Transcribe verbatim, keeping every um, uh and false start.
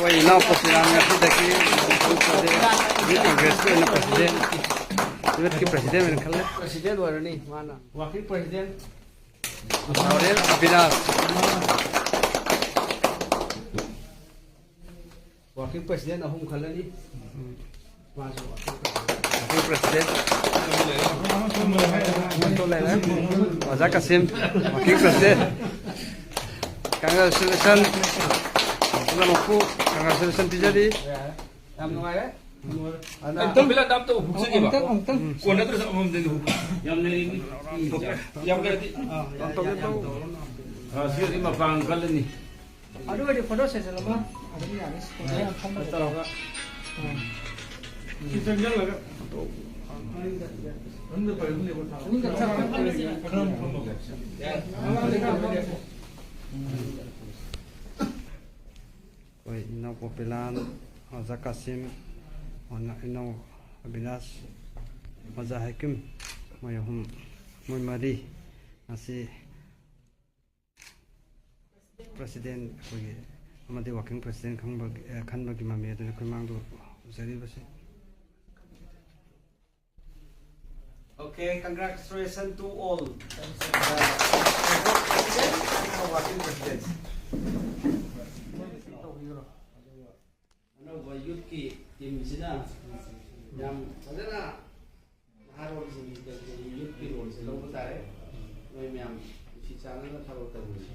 ꯑꯩꯈꯣꯏ ꯏꯅꯥꯎ ꯄꯣꯄꯤꯔꯥꯝ ꯉꯁꯤꯗꯒꯤ ꯃꯅꯤꯄꯨꯔ ꯄ꯭ꯔꯗꯦꯁ ꯌꯨꯠ ꯀꯪꯒ꯭ꯔꯦꯁꯀꯤ ꯑꯣꯏꯅ ꯄ꯭ꯔꯁꯤꯗꯦꯟ, ꯌꯨꯠꯀꯤ ꯄ꯭ꯔꯁꯤꯗꯦꯟ ꯑꯣꯏꯅ ꯈꯜꯂꯦ꯫ ꯄ꯭ꯔꯁꯤꯗꯦꯟ ꯑꯣꯏꯔꯅꯤ ꯃꯥꯅ꯫ ꯋꯥꯔꯀꯤꯡ ꯄ꯭ꯔꯁꯤꯗꯦꯟ ꯅꯥꯎꯔꯦꯝ ꯑꯕꯤꯅꯥꯁ꯫ ꯋꯥꯔꯀꯤꯡ ꯄ꯭ꯔꯁꯤꯗꯦꯟ ꯑꯍꯨꯝ ꯈꯜꯂꯅꯤ꯫ ꯃꯥꯁꯨ ꯋꯥꯔꯀꯤꯡ ꯄ꯭ꯔꯁꯤꯗꯦꯟ꯫ Working president. ꯑꯣꯖꯥ ꯀꯥꯁꯤꯝ, ꯋꯥꯔꯀꯤꯡ ꯄ꯭ꯔꯁꯤꯗꯦꯟ꯫ ꯀꯪꯒ꯭ꯔꯦꯆꯨꯂꯦꯁꯟ꯫ ꯑꯣꯖꯥ ꯃꯄꯨ, ꯀꯪꯒ꯭ꯔꯦꯆꯨꯂꯦꯁꯟ ꯄꯤꯖꯔꯤ꯫ ꯌꯥꯝ ꯅꯨꯡꯉꯥꯏꯔꯦ꯫ ꯑꯗꯨꯅ ꯑꯝꯇꯪ, ꯑꯝꯇꯪ ꯍꯨꯛꯆꯒꯦꯕ꯫ ꯑꯃꯨꯛꯇꯪ, ꯑꯃꯨꯛꯇꯪ꯫ ꯀꯣꯟꯅꯗ꯭ꯔꯁꯨ ꯑꯃꯃꯝꯗꯒꯤ ꯍꯨꯛ꯫ ꯌꯥꯝ ꯂꯩꯔꯤ꯫ ꯌꯥꯝ ꯂꯩꯔꯗꯤ꯫ ꯑꯥ, ꯌꯥꯝ ꯇꯧꯒꯦ, ꯇꯧ꯫ ꯑꯥ, ꯁꯤꯗꯤ ꯃꯄꯥꯡ ꯀꯜꯂꯅꯤ꯫ ꯑꯗꯨ ꯑꯣꯏꯔꯗꯤ ꯐꯣꯇꯣ ꯁꯦꯁꯟ ꯑꯃ ꯑꯗꯨꯝ ꯌꯥꯅꯤ꯫ ꯐꯣꯇꯣ ꯌꯥꯝ ꯐꯝꯕ ꯇꯧꯔꯒ꯫ ꯑꯥ꯫ ꯁꯤ ꯆꯪꯁꯤꯜꯂꯒ꯫ ꯃꯅꯨꯡꯗ ꯄꯔꯦꯡ ꯑꯃ ꯂꯩꯕ ꯊꯥꯎ꯫ ꯃꯅꯨꯡꯗ ꯈꯔ ꯐꯝꯃꯁꯤ꯫ ꯈꯔ ꯑꯃ ꯐꯝꯃꯒꯦ꯫ ꯑꯩꯈꯣꯏ ꯏꯅꯥꯎ ꯄꯣꯄꯤꯂꯥꯟ, ꯑꯣꯖꯥ ꯀꯥꯁꯤꯝ, ꯑꯣꯖꯥ ꯏꯅꯥꯎ ꯑꯕꯤꯅꯥꯁ, ꯑꯣꯖꯥ ꯍꯩꯀꯤꯝ, ꯃꯣꯏ ꯑꯍꯨꯝ, ꯃꯣꯏ ꯃꯔꯤ ꯉꯁꯤ ꯄ꯭ꯔꯁꯤꯗꯦꯟ ꯑꯩꯈꯣꯏꯒꯤ ꯑꯃꯗꯤ ꯋꯥꯔꯀꯤꯡ ꯄ꯭ꯔꯁꯤꯗꯦꯟ ꯈꯪꯕꯒꯤ, ꯑꯦ, ꯈꯟꯕꯒꯤ ꯃꯃꯤ ꯑꯗꯨꯅ ꯑꯩꯈꯣꯏ ꯃꯥꯡꯗ ꯎꯖꯔꯤꯕꯁꯤ꯫ Okay, congratulations to all. Uh, working presidents. ꯑꯅꯧꯕ ꯌꯨꯠꯀꯤ ꯇꯤꯝꯁꯤꯅ ꯌꯥꯝ ꯐꯖꯅ ꯅꯍꯥꯔꯣꯜꯁꯤꯡꯒꯤ ꯌꯨꯠꯀꯤ ꯔꯣꯜꯁꯦ ꯂꯧꯕ ꯇꯥꯔꯦ꯫ ꯅꯣꯏ ꯃꯌꯥꯝ ꯅꯨꯡꯁꯤ ꯆꯥꯟꯅꯅ ꯊꯕꯛ ꯇꯧꯕꯁꯦ꯫